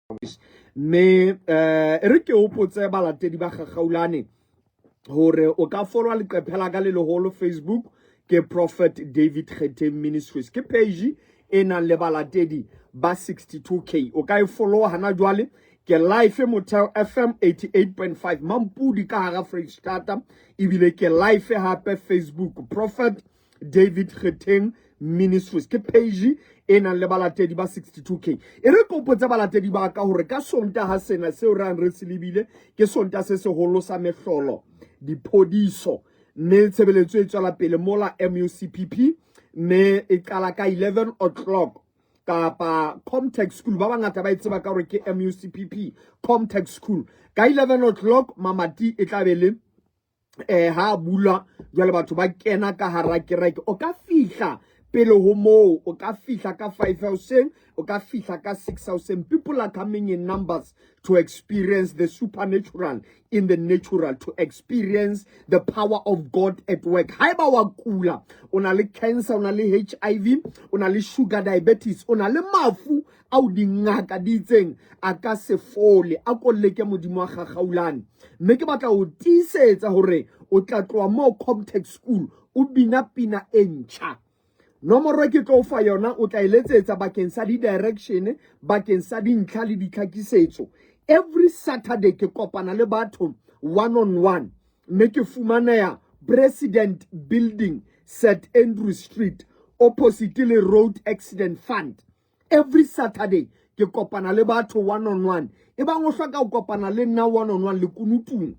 Mme e re ke hopotse balatedi ba Gagaulane hore o ka followa leqephe la ka le leholo Facebook, ke Prophet David Kgetheng Ministries. Ke page e nang le balatedi ba 62K. O ka e followa hana jwale. Ke live Motheo FM 88.5 Mampudi ka hara Freistata, ebile ke live hape Facebook, Prophet David Kgetheng Ministries. Ke page e nang le balatedi ba 62K. E re kopotse balatedi ba ka hore ka Sontaha sena seo re ang re se lebile ke Sonta se seholo sa mehlolo, diphodiso, mme tshebeletso e tswela pele mola MUCPP, mme e qala ka 11 o'clock kapa Comtech School. Ba bangata ba e tseba ka hore ke MUCPP Comtech School. Ka 11 o'clock mamati e tla be le ha bula jwale, batho ba kena ka hara kereke. O ka fihla pele ho moo, o ka fihla ka 5 hoseng, o ka fihla ka 6 hoseng. People are coming in numbers to experience the supernatural in the natural, to experience the power of God at work. Haeba wa kula, o na le cancer, o na le HIV, o na le sugar diabetes, o na le mafu ao dingaka di itseng a ka se fole, a ko leke Modimo wa Gagaulane. Mme ke batla ho tiisetsa hore o tla tloha moo Comtech School o bina pina e ntjha. Nomoro e ke tlo fa yona, o tla e letsetsa bakeng sa di-direction, bakeng sa dintlha le ditlhakisetso. Every Saturday ke kopana le batho one on one, mme ke fumaneha President Building, St Andrew Street, opposite le Road Accident Fund. Every Saturday ke kopana le batho one on one. E bang o hloka ho kopana le nna one on one lekunutung,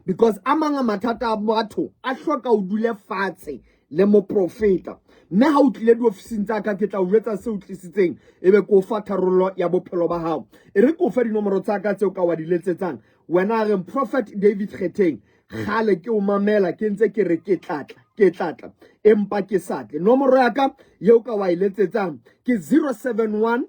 because a mang a mathata a batho a hloka o dule fatshe le moprofeta, mme ha o tlile diofising tsa ka, ke tla o jwetsa se o tlisitseng, ebe ke o fa tharollo ya bophelo ba hao. E re ke o fe dinomoro tsa ka tseo ka wa di letsetsang. Wena a reng, "Prophet David Kgetheng, kgale ke o mamela, ke ntse ke re ke tlatla, ke tlatla, empa ke sa tle." Nomoro ya ka yeo ka wa e letsetsang ke 071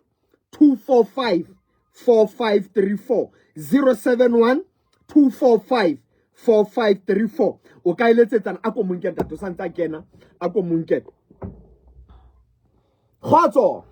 245 4534, 071 245 4534. O ka e letsetsana. A ko monke, ntate o sa ntse a kena, a ko monke. Kgotso.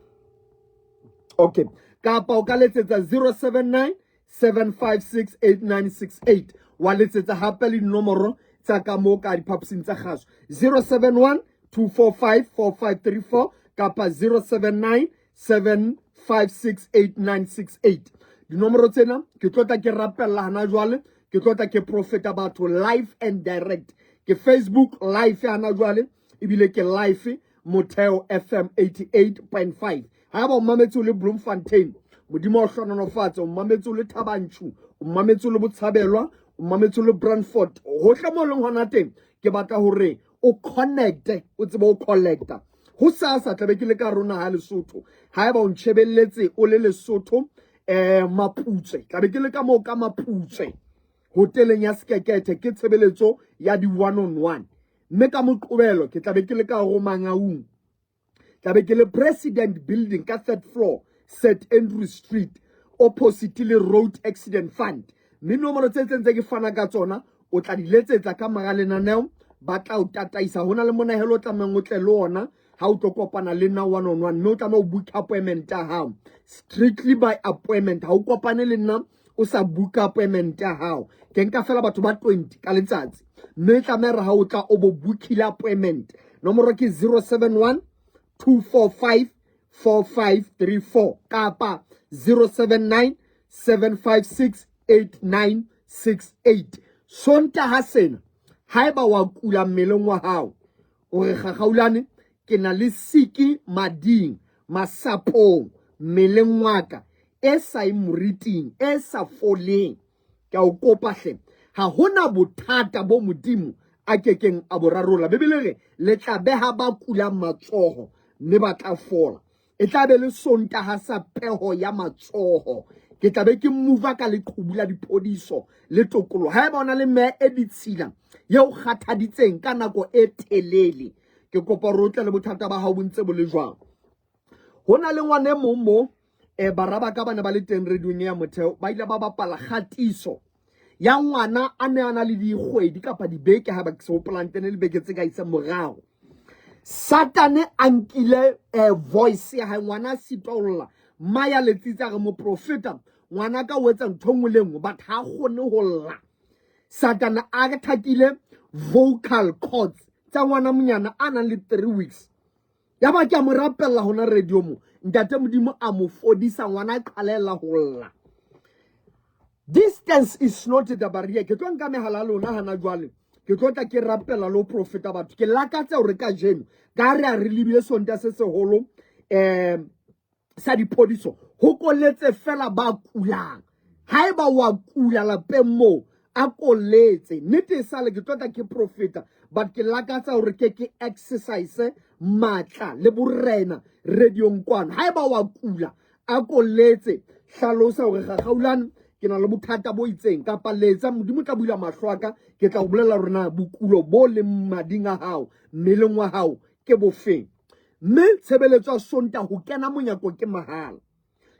Okay, kapa o ka letsetsa 079 756 8968. Wa letsetsa hape le dinomoro tsa ka mo ka diphaposing tsa kgaso, 071 245 4534 kapa 079 756 8968. Dinomoro tsena ke tlo tla ke rapella hana jwale, ke tlo tla ke profeta batho live and direct. Ke Facebook live hana jwale, ebile ke live Motheo FM 88.5. Haeba o mametse o le Bloemfontein, Modimo o hlohonolofatse. O mametse o le Thabanchu, o mametse o le Botshabelwa, o mametse o le Brandfort, hohle mo leng hona teng, ke batla hore o connecte, o tsebe o collecta. Ho sasa tlabe ke le ka rona ha Lesotho. Haeba o ntjhebelletse o le Lesotho, Maputswe, tlabe ke le ka moo ka Maputswe hoteleng ya Sekekethe, ke tshebeletso ya di one on one. Mme ka Moqobelo ke tlabe ke le ka ho Mangaung, tlabe ke le President Building ka third floor, St Andrew Street, opposite le Road Accident Fund. Mme nomoro tse tse ke fana ka tsona, o tla di letsetsa ka mora lenaneo, ba tla o tataisa. Ho na le monahelo o tlamehang o tle le ona ha o tlo kopana le nna one on one, mme o tlameha o book appointment ya hao, strictly by appointment. Ha o kopane le nna o sa book appointment ya hao. Ke nka fela batho ba 20 ka letsatsi, mme tlameha re ha o tla o bo bookile appointment. Nomoro ke 071 245 4534 kapa 079 756 8968. Sontaha sena, haeba wa kula mmeleng wa hao, o re, "Gagaulane, ke na le siki mading, masapong, mmeleng wa ka e sa e moriting, e sa foleng," ke a o kopa hle, ha hona bothata bo Modimo a kekeng a bo rarolla. Bibele re le tla beha ba kulang matsoho, mme ba tla fola. E tla be le Sontaha sa peho ya matsoho. Ke tla be ke mova ka leqhubu la diphodiso le tokoloho. Haeba o na le meya e ditshila ye o kgathaditseng ka nako e telele, ke kopa hore o tle le bothata ba hao bo ntse bo le jwang. Ho na le ngwana e mong mo, bara ba ka ba ne ba le teng radiong ya Motheo, ba ile ba bapala kgatiso ya ngwana a ne a na le dikgwedi kapa dibeke, ha ba ke se hopolang tene le beke tse ka isang morao. Satane a nkile voice ya hae, ngwana a sitwa ho lla. Maya letsitse a re moprofeta ngwana ka o etsa ntho nngwe le nngwe but ha kgone ho lla. Satana a thakile vocal cords tsa ngwana monyana a nang le 3 weeks. Ya ba ke a mo rapella hona radio mo. Ntate Modimo a mo fodisa ngwana a qalella ho lla. Distance is not the barrier. Ke tlo nka mehala lona hana jwale. Ke tlo tla ke rapela le ho profeta batho. Ke lakatsa hore kajeno ka re a re lebile Sontaha se seholo sa diphodiso ho koletse fela ba kulang. Haeba wa kula lapeng moo a koletse. Nnete e sale ke tlo tla ke profeta but ke lakatsa hore ke ke exercise matla le borena radiong kwano. Haeba wa kula a koletse hlalosa hore gagaulane ke na le bothata bo itseng kapa letsa modimo tla bula mahlo a ka ke tla o bolela hore na bokulo bo leng mading a hao mmeleng wa hao ke bofeng mme tshebeletso ya sonta ho kena monyako ke mahala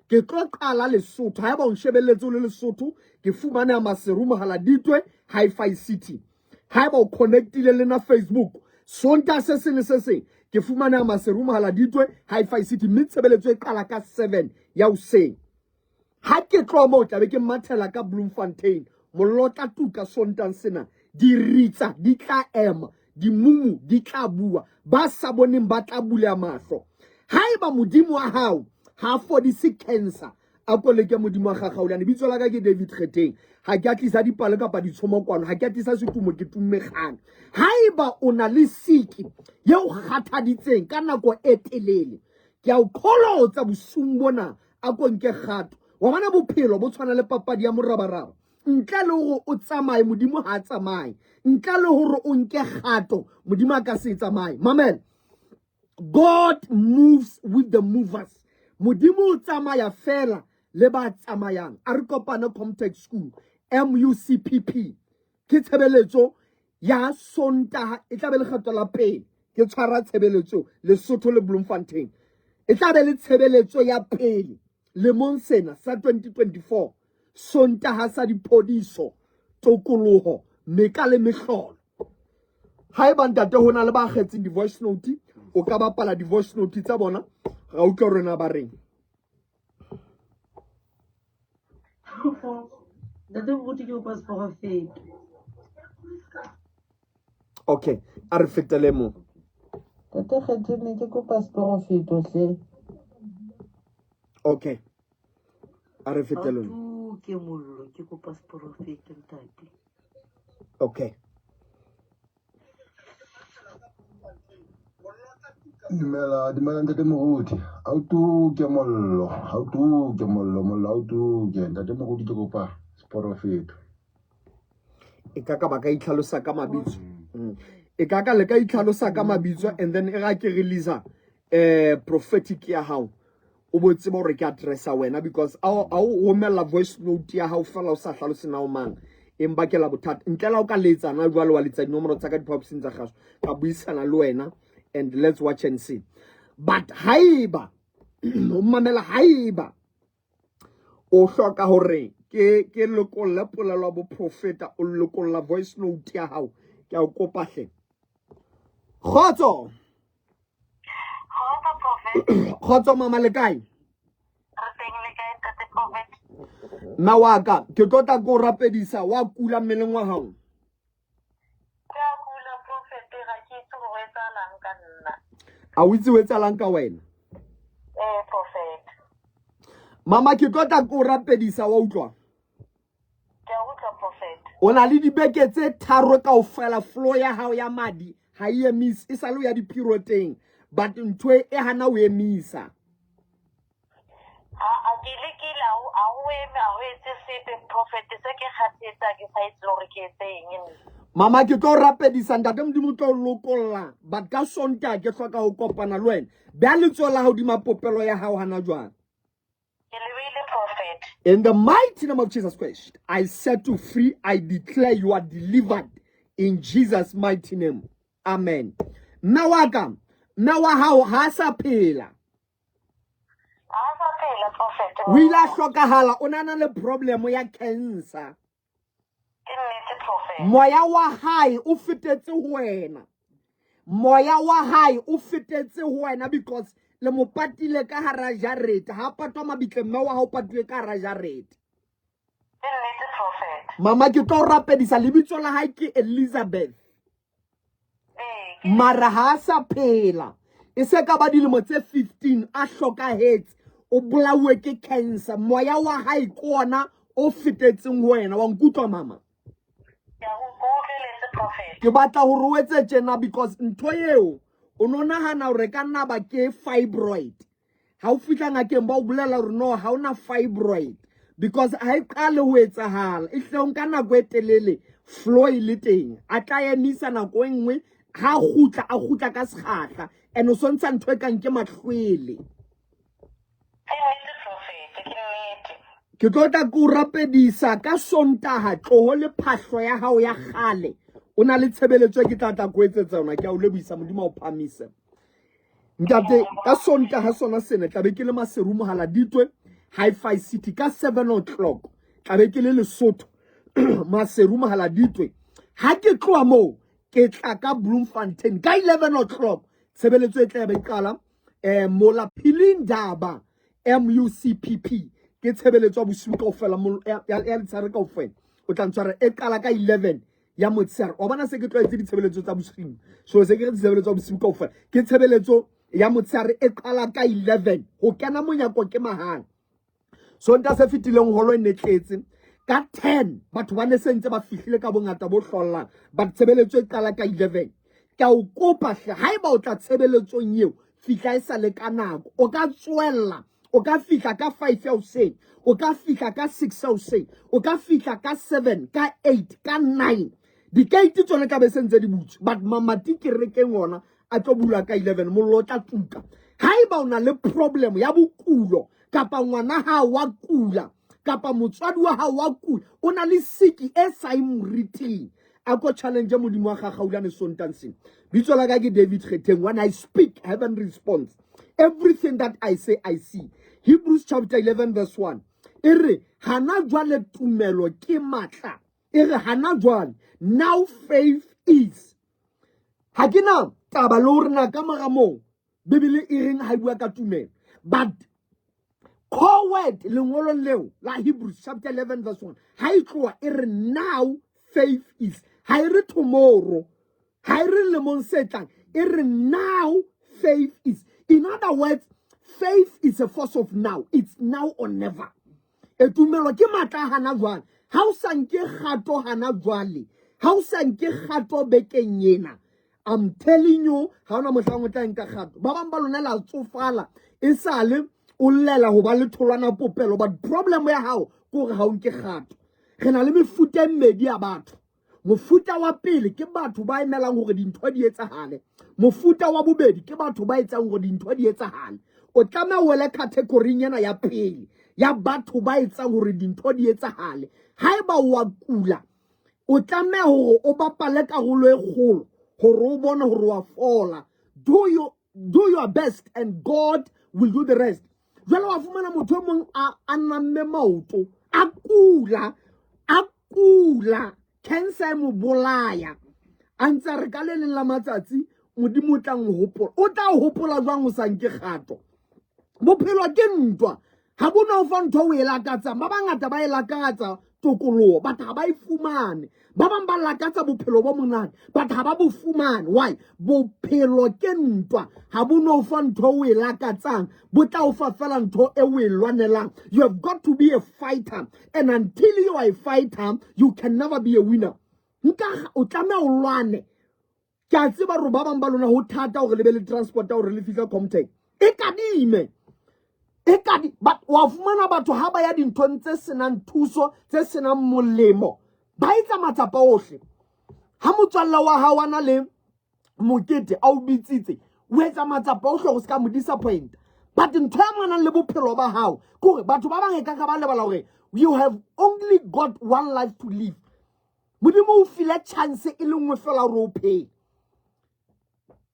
ke tlo qala Lesotho haeba o nshebelletse o le Lesotho ke fumaneha Maseru Mohaladitwe Hi-Fi City haeba o connectile le na Facebook Sontaha se seng le se seng ke fumaneha Maseru Mohaladitwe Hi-Fi City mme tshebeletso e qala ka 7 ya hoseng ha ke tloha moo tlabe ke mathela ka Bloemfontein mollo tla tuka Sontang sena diritsa di tla ema dimumu di tla bua ba sa boneng ba tla buleha mahlo haeba modimo wa hao ha fodise cancer a ko leke modimo wa gagaulane bitso la ka ke David Kgetheng ha ke a tlisa dipalo kapa ditshomo kwano ha ke a tlisa setumo ke tumme kgane haeba o na le siki ye o kgathaditseng ka nako e telele ke a o qholotsa bosung bona a ko nke kgato wa bona bophelo bo tshwana le papadi ya morabaraba ntle le hore o tsamaye modimo ha a tsamaye ntle le hore o nke kgato modimo a ka se tsamaye mamela God moves with the movers. Modimo o tsamaya fela le ba tsamayang. A re kopane Comtech School, MUCPP. Ke tshebeletso ya Sontaha e tla be lekgetho la pele ke tshwara tshebeletso Lesotho le Bloemfontein. E tla be le tshebeletso ya pele lemong sena sa 2024 Sontaha sa diphodiso, tokoloho, meka le mehlolo. Haeba ntate ho na le ba kgetseng di-voice note, o ka bapala di-voice note tsa bona, ra utlwa hore na ba reng. Ntate Moruti ke kopa seporofeto. Okay, a re fetele mo. Ntate Kgetheng ne ke kopa seporofeto hle. Okay. A re fetele mo. Ke mollo ke kopa seporofeto ntate. Okay. Dumela, dumela ntate Moruti. Ha o tuke mollo, ha o tuke mollo, mollo ha o tuke. Ntate Moruti ke kopa seporofeto. E ka ka ba ka itlhalosa ka mabitso. E ka ka le ka itlhalosa ka mabitso and then e ga ke release prophetic ya hao. O bo tseba hore ke addressa wena because a o romella voice note ya hao fela o sa hlalose na o mang e mbakela bothata ntle la o ka letsa na jwale wa letsa dinomoro tsa ka diphaposing tsa kgaso ka buisana le wena and let's watch and see. But haeba o mamela, haeba o hloka hore ke lokolle polelo ya boprofeta, o lokolla voice note ya hao, ke a o kopa hle. Kgotso. Kgotso Prophet. Kgotso mama le kae? Re teng le kae ntate Prophet? Mme wa ka ke tlo tla ko rapedisa wa kula mmeleng wa hao. Ke a kula Prophet ga ke itse gore o etsahalang ka nna. A o itse o etsahalang ka wena? Eh Prophet. Mama ke tlo tla ko rapedisa wa utlwa. Ke a utlwa Prophet. O na le dibeke tse tharo kaofela flow ya hao ya madi ha e emise e sale o ya di-periodeng but ntho e hana o emisa. A a ke lekile a o eme a o etse sepe Prophet se ke kgathetsa ke sa itse le hore ke etse eng nna. Mama ke tlo rapedisa ntate Modimo o tlo lokolla but ka Sontaha ke hloka ho kopana le wena. Beha letsoho la hao hodima popelo ya hao hana jwale. Ke lebile Prophet. In the mighty name of Jesus Christ, I set you free. I declare you are delivered in Jesus' mighty name. Amen. Mme wa ka, mme wa hao ha sa phela. Ha sa phela Prophet. O ile a hlokahala, o na na le problem ya cancer. Ke nnete Prophet. Moya wa hae o fetetse ho wena. Moya wa hae o fetetse ho wena because Le mo patile ka hara jarete. Ha patwa mabitleng, mme wa hao patuwe ka hara jarete. Ke nnete prophet. Mama ke tlo rapedisa lebitso la hae ke Elizabeth. Ee, ke Mara ha a sa phela. E se ka ba dilemo tse 15 a hlokahetse. O bolauwe ke cancer. Moya wa hae ke ona o fetetseng ho wena. Wa nkutlwa mama? Ke a o utlweletse prophet. Ke batla hore o etse tjena because ntho eo o no nahana hore ka nna ba ke fibroid. Ha o fihla ngakeng ba o bolela hore no ha ona fibroid because ha e qale ho etsahala e hle o nka nako e telele flow e le teng a tla emisa nako e nngwe ha kgutla a kgutla ka sekgahla and o so ntsha ntho e kang ke mahlwele. Ke nnete prophet, ke nnete. Ke tlo tla ke o rapedisa ka Sontaha tloho le phahlo ya hao ya kgale. O na le tshebeletso e ke tla tla ko etsetsa yona. Ke a o lebohisa Modimo a o phahamise. Ntate ka Sontaha sona sena tla be ke le Maseru Mohaladitwe Hi-Fi City ka 7 o'clock. Tla be ke le Lesotho Maseru Mohaladitwe. Ha ke tloha moo ke tla ka Bloemfontein ka 11 o'clock. Tshebeletso e tla be e qala mola Philindaba MUCPP ke tshebeletso ya bosiu kaofela ya letshehare kaofela. O tla ntshwara e qala ka 11 ya motshehare. Wa bona se ke tlwaetse ditshebeletso tsa bosiu. So se ke re ditshebeletso tsa bosiu kaofela. Ke tshebeletso ya motshehare e qala ka 11. Ho kena monyako ke mahala. Sontaha se fetileng holo e ne tletse. Ka 10 batho ba ne se ntse ba fihlile ka bongata bo hlollang. But tshebeletso e qala ka 11. Ke a o kopa hle, haeba o tla tshebeletsong eo, fihla e sa le ka nako. O ka tswella, o ka fihla ka 5 ya hoseng, o ka fihla ka 6 ya hoseng, o ka fihla ka 7, ka 8, ka 9. Dikeiti tsone tla be se ntse di butswe, but mamati kerekeng ona a tlo bulwa ka 11, mollo o tla tuka. Haeba o na le problem ya bokulo, kapa ngwana hao wa kula, kapa motswadi wa hao wa kula, o na le siki e sa e moriting, a ko challenge Modimo wa Gagaulane Sontang sena. Bitso la ka ke David Kgetheng. When I speak, heaven responds. Everything that I say, I see. Hebrews chapter 11 verse 1. E re, hana jwale tumelo ke matla. E re, hana jwale. Now faith is. Ha ke na taba le hore na ka mora moo Bibele e reng ha e bua ka tumelo. But core word lengolong leo la Hebrews chapter 11 verse 1 ha e tloha e re now faith is. Ha e re tomorrow, ha e re lemong se tlang, e re now faith is. In other words, faith is a force of now. It's now or never. E tumelo ke matla a hana jwale. Ha o sa nke kgato hana jwale, ha o sa nke kgato bekeng ena, I'm telling you, ha ona mohlang o tla nka kgato. Ba bang ba lona la tsofala e sale o llela ho ba le tholwana popelo, but problem ya hao ke hore ha o nke kgato. Re na le mefuta e mmedi ya batho. Mofuta wa pele ke batho ba emelang hore dintho di etsahale. Mofuta wa bobedi ke batho ba etsang hore dintho di etsahale. O tlameha o wele category-ing ena ya pele ya batho ba etsang hore dintho di etsahale. Haeba o wa kula, o tlameha hore o bapale karolo e kgolo hore o bone hore wa fola. Do your best and God will do the rest. Jwale wa fumana motho e mong a namme maoto, a kula, a kula, cancer e mo bolaya. A ntse a re ka le leng la matsatsi Modimo o tla nhopola. O tla hopola jwang o sa nke kgato? Bophelo ke ntwa. Ha bo no fa ntho o e lakatsang. Ba bangata ba e lakatsa tokoloho, but ha ba e fumane. Ba bang ba lakatsa bophelo bo monate, but ha ba bo fumane. Why? Bophelo ke ntwa. Ha bo no fa ntho o e lakatsang, bo tla o fa fela ntho e o e lwanelang. You have got to be a fighter, and until you are a fighter, you can never be a winner. Nka o tlameha o lwane. Ke a tseba hore ba bang ba lona ho thata hore le be le transport hore le fihle Comtech. E kadime. E kadi, but wa fumana batho ha ba ya dinthong tse senang thuso, tse senang molemo. Ba etsa matsapa ohle. Ha motswalla wa hao a na le mokete a o bitsitse, o etsa matsapa ohle hore se ka mo disappoint. But ntho e amanang le bophelo ba hao ke hore batho ba bang e ka ba lebala hore you have only got one life to live. Modimo o file chance e le nngwe fela hore o phele.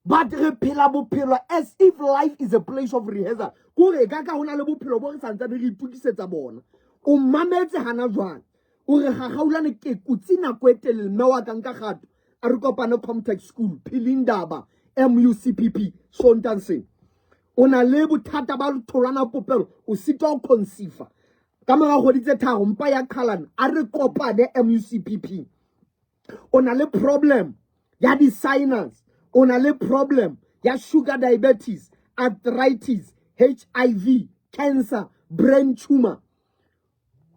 But re phela bophelo as if life is a place of rehearsal. Kore e ka ka hona le bophelo bo re santsane re itokisetsa bona. O mametse hana jwale. O re gagaulane ke kutsi nako e telele mme wa ka nka kgato. A re kopane Comtech School, Philindaba, MUCPP, Sontanseng. O na le bothata ba tholwana popelo, o sitwa ho conceive. Ka mora kgwedi tse tharo mpa ya qhalana, a re kopane MUCPP. O na le problem ya di-sinus, o na le problem ya sugar diabetes, arthritis, HIV, cancer, brain tumor.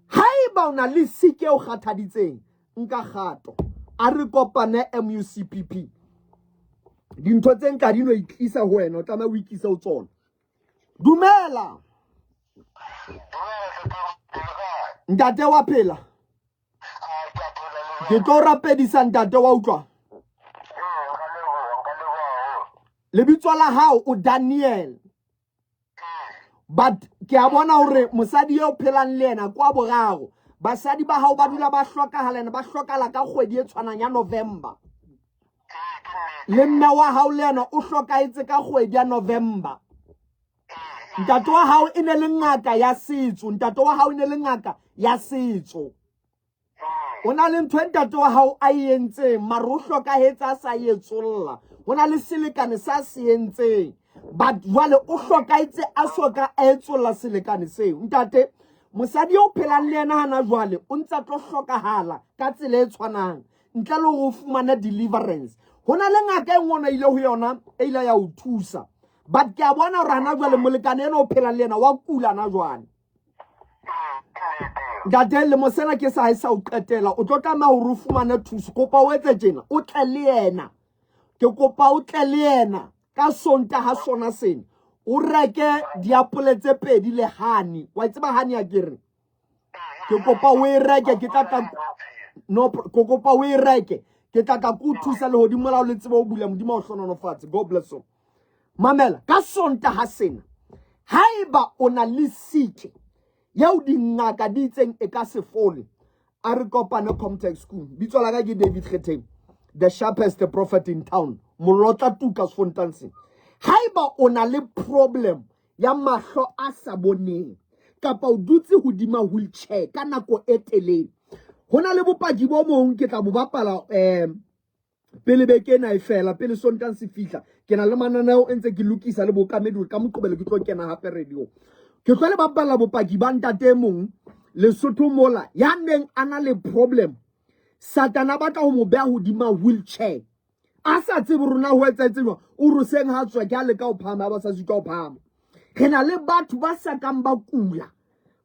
Haeba o na le sick e o kgathaditseng, nka kgato. A re kopane MUCPP. Dintho tse nka di no itlisa ho wena, o tlameha o ikise ho tsona. Dumela. Ntate wa phela. Ke tlo rapedisa ntate wa utlwa. Lebitso la hao o Daniel. But ke a bona hore mosadi eo phelang le yena kwa boraro, basadi ba hao ba dula ba hlokahala, ene ba hlokala ka kgwedi e tshwanang ya November. Le mme wa hao le yena o hlokahetse ka kgwedi ya November. Ntate wa hao e ne le ngaka ya setso, ntate wa hao e ne le ngaka ya setso. O na le ntho e ntate wa hao a e entseng, mara o hlokahetse a sa e etsolla. Ho na le selekane sa se entseng, but jwale o hlokahetse a so ka a etsolla selekane seo. Ntate, mosadi eo phelang le yena hana jwale o ntse a tlo hlokahala ka tsela e tshwanang, ntle le hore o fumane deliverance. Ho na le ngaka e nngwe o na ile ho yona e ile ya o thusa, but ke a bona hore hana jwale molekane ena o phelang le yena wa kula hana jwale. Ntate, lemo sena ke sa hae sa o qetela, o tlo tlameha hore o fumane thuso. Kopa o etse tjena, o tle le yena. Ke kopa o tle le yena ka Sontaha sona sena. O reke diapole tse pedi le honey. Wa e tseba honey akere? Ke kopa o e reke, ke tla tla no, ke kopa o e reke. Ke tla tla ko thusa lehodimo la o le tsebe ho bula. Modimo a o hlohonolofatse. God bless you. Mamela, ka Sontaha sena, haeba o na le sick yeo dingaka di itseng e ka se fole, a re kopane Comtech School. Bitso la ka ke David Kgetheng, the sharpest prophet in town, molotla tuka sfontanseng. Haeba o na le problem ya mahlo a sa boneng, kapa o dutse hodima wheelchair ka nako e telele, ho na le bopaki bo bong ke tla bo bapala pele beke ena e fela, pele Sontaha se fihla. Ke na le mananeo e ntse ke lokisa le bookamedi hore ka Moqebelo ke tlo kena hape radio. Ke tlo le bapalla bopaki ba ntate e mong Lesotho mola ya neng a na le problem. Satana batla ho mo beha hodima wheelchair. A sa tsebe rona ho etsahetse jwang. O re seng ha tswa ke a leka ho phahama, ba sa sitwa ho phahama. Re na le batho ba sa kang ba kula.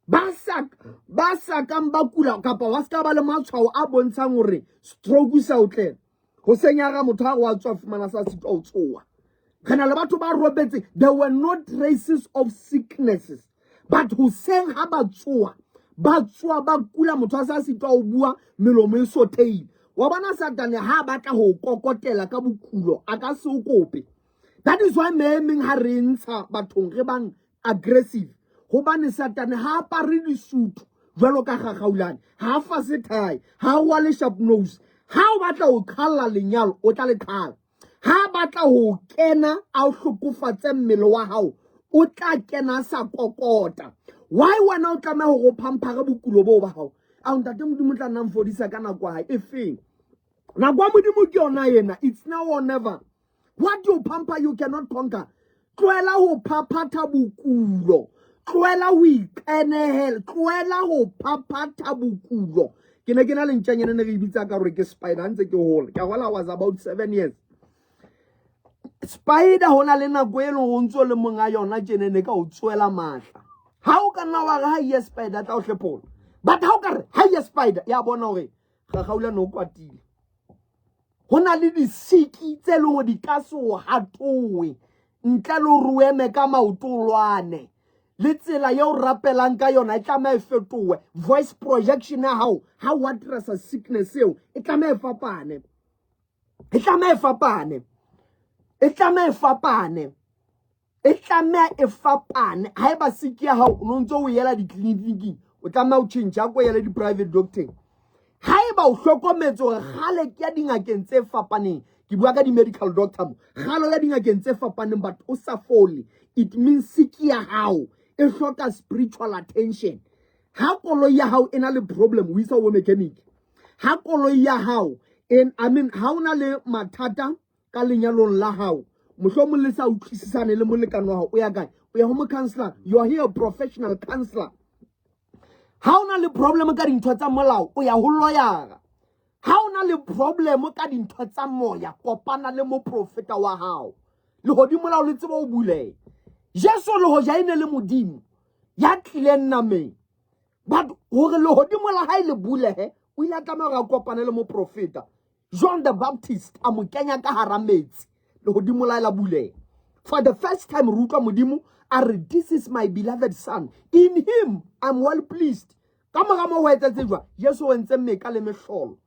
Ba sa kang ba kula kapa wa ska ba le matshwao a bontshang hore stroke sa o tlela. Ho senya ga motho a wa tswa fumana sa sitwa ho tsoha. Re na le batho ba robetse, there were no traces of sicknesses. But hoseng ha ba tsoha, ba tsoha ba kula, motho a sa sitwa ho bua, melomo e sotheile. Wa bona Satane ha a batla ho kokotela ka bokulo, a ka se o kope. That is why me meng ha re ntsha bathong re bang aggressive. Hobane Satane ha apare disutu jwalo ka gagaulane, ha a fase thae, ha a rwale sharp nose. Ha o batla ho qhalla lenyalo, o tla le qhala. Ha batla ho kena a o hlokofatse mmele wa hao, o tla kena sa kokota. Why wena o tlameha hore o phamphare bokulo boo ba hao? Ao ntate Modimo tla nna mfodisa ka nako ya hae e feng? Nako ya Modimo ke yona ena. It's now or never. What you pamper you cannot conquer. Tlohela ho phaphatha bokulo. Tlohela ho iqenehela. Tlohela ho phaphatha bokulo. Ke ne ke na le ntjanyana ne re e bitsa ka hore ke spider ha ntse ke hola. Ke a hola I was about 7 years. Spider ho na le nako e leng ho ntso le monga yona tjene ne ka o tsoela matla. Ha o ka nna wa re ha ye spider tla o hlephola. But ha o ka re ha ye spider ya bona hore gagaula no kwatile. Ho na le disiki tse leng hore di ka se o hatowe ntle le hore o eme ka maoto o lwane. Le tsela eo rapelang ka yona e tlameha e fetohe. Voice projection ya hao ha o addressa sickness eo e tlameha e fapane. E tlameha e fapane. E tlameha e fapane. E tlameha e fapane. Haeba sick ya hao o no ntso o yela ditleliniking, o tlameha o change a ko yele di-private doctor. Haeba o hlokometse hore kgale ke ya dingakeng tse fapaneng, ke bua ka di-medical doctor mo, kgale ya dingakeng tse fapaneng but o sa fole, it means sick ya hao e hloka spiritual attention. Ha koloi ya hao e na le problem, o isa ho mechanic. Ha koloi ya hao, I mean, ha o na le mathata ka lenyalong la hao, Mohlomong le sa utlwisisane le molekane wa hao, o ya kae? O ya ho mo counselor. You are here a professional counselor. Ha o na le problem ka dintho tsa molao, o ya ho lawyer. Ha o na le problem ka dintho tsa moya, kopana le moprofeta wa hao. Lehodimo la hao le tsebe ho buleha. Jesu le hoja e ne le Modimo ya tlileng nameng, but hore lehodimo la hae le bulehe, o ile a tlameha hore a kopane le moprofeta. John the Baptist a mo kenya ka hara metsi, lehodimo la hae la buleha. For the first time re utlwa Modimo a re, this is my beloved son, in him I'm well pleased. Ka mora moo ho etsahetse jwang? Jesu o entse meka le mehlolo.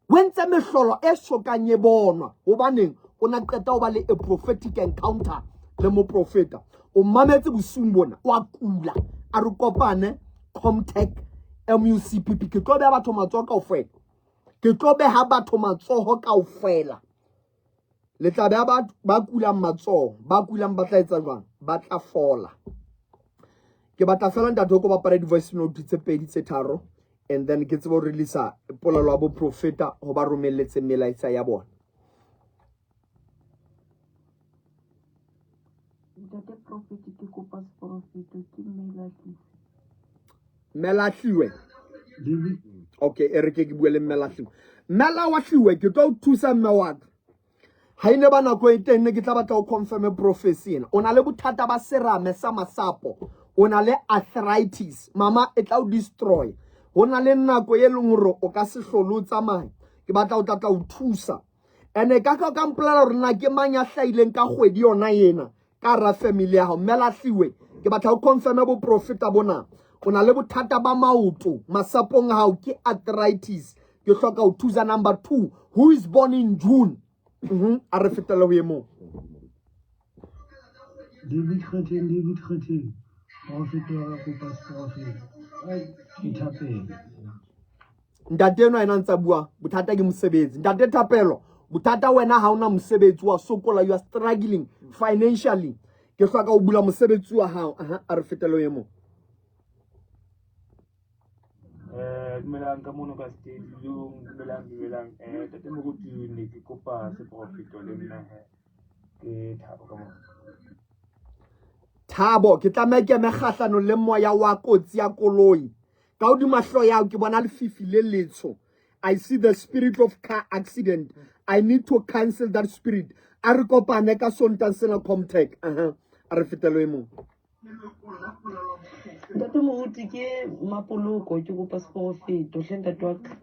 O entse mehlolo e sokang e bonwa. Hobaneng? O na qeta ho ba le a prophetic encounter le moprofeta. O mametse bosiung bona, o a kula. A re kopane Comtech MUCPP. Ke tlo beha batho matsoho kaofela. Ke tlo beha batho matsoho kaofela. Le tla beha batho ba kulang matsoho, ba kulang ba tla etsa jwang? Ba tla fola. Ke batla fela ntate o ko bapale di-voice note tse pedi tse tharo and then ke tsebe ho releasa polelo ya boprofeta ho ba romelletseng melaetsa ya bona. Ntate Prophet, ke kopa seporofeto ke Mmelahliwe. Mmelahliwe. Okay, e re ke ke bue le Mmelahliwe. Mmelahliwe, ke tlo o thusa mme wa ka. Ha ine ba nako e teng ne ke tla batla o confirm prophecy ena. O na le bothata ba serame sa masapo. O na le arthritis. Mama e tla o destroy. Ho na le nako e leng hore o ka se hlole o tsamaya. Ke batla o tla tla o thusa. Ene ka ka ka mpolela hore na ke mang ya hlahileng ka kgwedi yona ena ka hara family ya hao. Mme Lahliwe, ke batla o confirme boprofeta bona. O na le bothata ba maoto masapong a hao, ke arthritis. Ke hloka ho thusa. Number 2, who is born in June? A re fetele ho e mong. David Kgetheng, David Kgetheng, profeta wa ka, kopa seprofeta. Ke thapelo. Ntate enwa ena ntsa bua, bothata ke mosebetsi. Ntate Thapelo, bothata wena ha ona mosebetsi, wa sokola, you are struggling financially. Ke hloka ho bula mosebetsi wa hao. Aha, a re fetele ho e mong. Dumelang ka mono ka stadium, dumelang, dumelang. Ntate Moruti, ne ke kopa seprofeto le nna he. Ke Thabo ka mona. Thabo, ke tlameha ke eme kgahlanong le moya wa kotsi ya koloi. Ka hodima hlooho ya hao ke bona lefifi le letsho. I see the spirit of car accident. I need to cancel that spirit. A re kopane ka Sontaha sena Comtech. Aha. A re fetele e mong. Ntate Moruti, ke Mapoloko, ke kopa seporofeto hle ntate wa ka.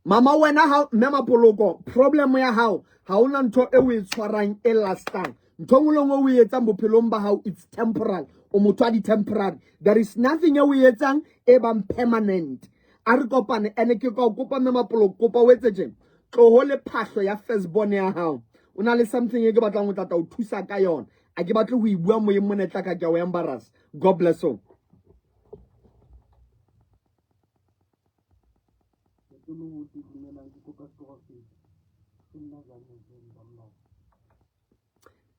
Mama wena ha mme Mapoloko, problem ya hao ha ona ntho e o e tshwarang e lastang. Ntho nngwe le nngwe o e etsang bophelong ba hao, it's temporal. O motho wa di-temporary. There is nothing e o e etsang e bang permanent. A re kopane, ene ke ka o kopa mme Mapoloko, kopa o etse tjena. Tloho le phahlo ya first born ya hao. O na le something e ke batlang ho tlatla o thusa ka yona. A ke batle ho e bua moyeng mona, e tla ka ke a o embarrass. God bless you.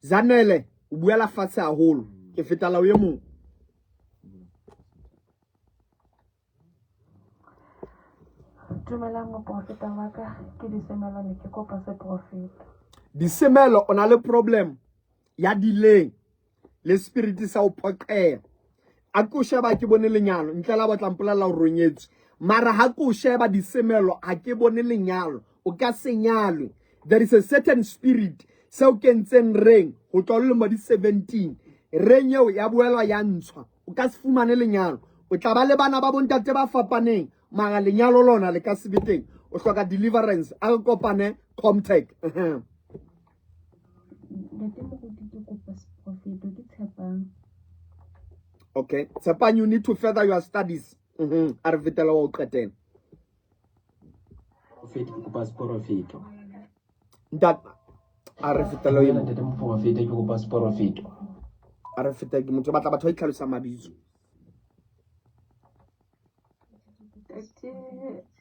Zanele, o buela fatshe haholo. Ke feta la o e mong. Dumelang moprofeta wa ka, ke Disemelo, ne ke kopa seprofeta. Disemelo, o na le problem ya delay le spirit sa o phoqeha. A ko sheba ke bone lenyalo, ntle la batla mpolella hore o nyetswe. Mara ha ko sheba Disemelo, ha ke bone lenyalo, o ka se nyalwe. There is a certain spirit seo kentseng reng ho tloha lilemo di 17. Reng eo ya boelwa ya ntshwa. O ka se fumane lenyalo. O tla ba le bana ba bontate ba fapaneng, mara lenyalo lona le ka se be teng. O hloka deliverance. A re kopane Comtech. Ntate Moruti, ke kopa seprofeto, ke Tshepang. Okay, Tshepang, you need to further your studies. A re fetela wa o qetela. Prophet, ke kopa seporofeto. Ntate, a re fetela o Dumela ntate moprofeta, ke kopa seporofeto. A re fetela ke motho batla batho ba itlhalosa mabitso. Ntate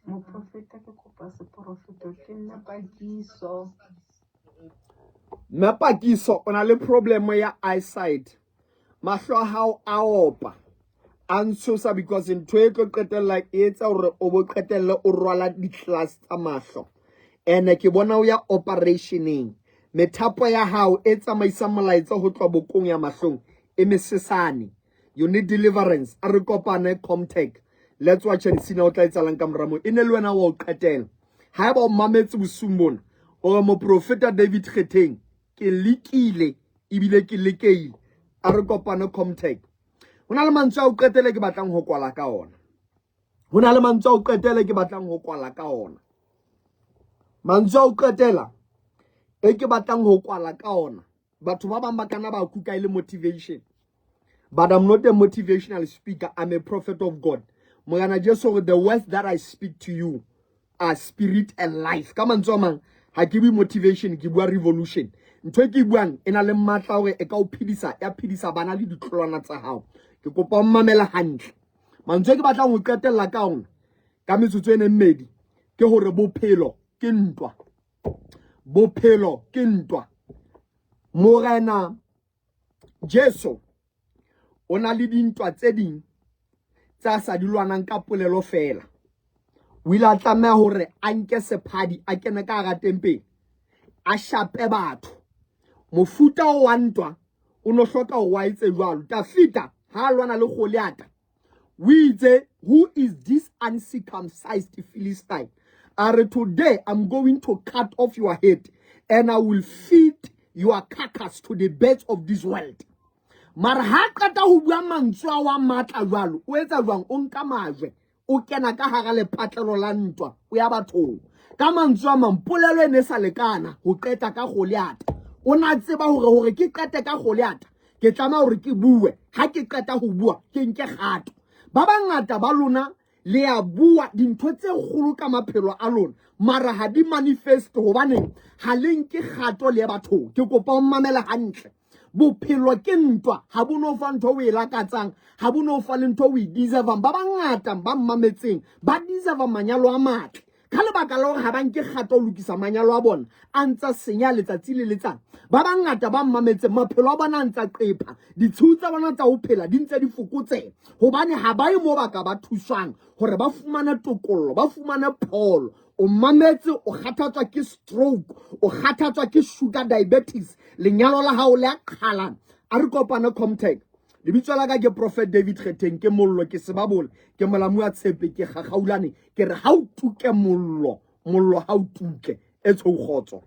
moprofeta, ke kopa seporofeto, ke nna Pakiso. Mme Pakiso, o na le problem ya eyesight. Mahlo a hao a opa, a ntshosa because ntho e tlo qetella e etsa hore o bo qetelle o rwala di-glass tsa mahlo. Ene ke bona o ya operationeng. Methapo ya hao e tsamaisang molaetsa ho tloha bokong ya mahlong e mesesane. You need deliverance. A re kopane Comtech. Let's watch and see na o tla etsalang ka mora moo. E ne le wena wa ho qetela. Haeba o mametse bosiung bona, o re moprofeta David Kgetheng, ke lekile ebile ke lekehile. A re kopane Comtech. Ho na le mantswe a ho qetela ke batlang ho kwala ka ona. Ho na le mantswe a ho qetela ke batlang ho kwala ka ona. Mantswe a ho qetela e ke batlang ho kwala ka ona. Batho ba bang ba kana ba kuka e le motivation. But I'm not a motivational speaker. I'm a prophet of God. Morena Jesu the words that I speak to you are spirit and life. Ka mantswe a mang, ha ke bue motivation, ke bua revolution. Ntho e ke e buang e na le matla hore e ka o phedisa, ya phedisa bana le ditholwana tsa hao. Ke kopa o mamele hantle. Mantswe ke batlang ho qetella ka ona ka metsotso e mmedi ke hore bophelo ke ntwa. Bophelo ke ntwa. Morena Jesu o na le dintwa tse ding tsa sa di lwanang ka polelo feela. O ile a tlameha hore a nke sephadi a kene ka hara tempele a shape batho. Mofuta o wa ntwa o no hloka hore wa etse jwalo. Dafita ha a lwana le Goliata o itse, who is this uncircumcised Philistine? A re, today I'm going to cut off your head and I will feed your carcass to the birds of this world. Mara ha qeta ho bua mantswe a wa matla jwalo, o etsa jwang? O nka majwe, o kena ka hara lepatlelo la ntwa, o ya bathong. Ka mantswe a mang, polelo e ne sa lekana ho qeta ka Goliata. O na tseba hore hore ke qete ka Goliata, ke tlameha hore ke bue. Ha ke qeta ho bua, ke nke kgato. Ba bangata ba lona le a bua dintho tse kgolo ka maphelo a lona, mara ha di manifest hobaneng ha le nke kgato le bathong. Ke kopa o mamele hantle. Bophelo ke ntwa, ha bo no fa ntho o e lakatsang, ha bo no fa le ntho o e deservang. Ba bangata ba mmametseng ba deserva manyalo a matle ka lebaka la hore ha ba nke kgato ho lokisa manyalo a bona a ntsa senya letsatsi le letsatsi. Ba bangata ba mmametseng maphelo a bona a ntsa qepha, ditshiu tsa bona tsa ho phela di ntse di fokotseha hobane ha ba ye mo ba ka ba thuswang hore ba fumane tokollo, ba fumane pholo. O mametse o kgathatswa ke stroke, o kgathatswa ke sugar diabetes, lenyalo la hao le a qhalana. A re kopane Comtech. Lebitso la ka ke Prophet David Kgetheng, ke mollo, ke sebabole, ke molamu wa tshepe, ke kgakgaulane, ke re ha o tuke mollo, mollo ha o tuke. E tshou kgotso.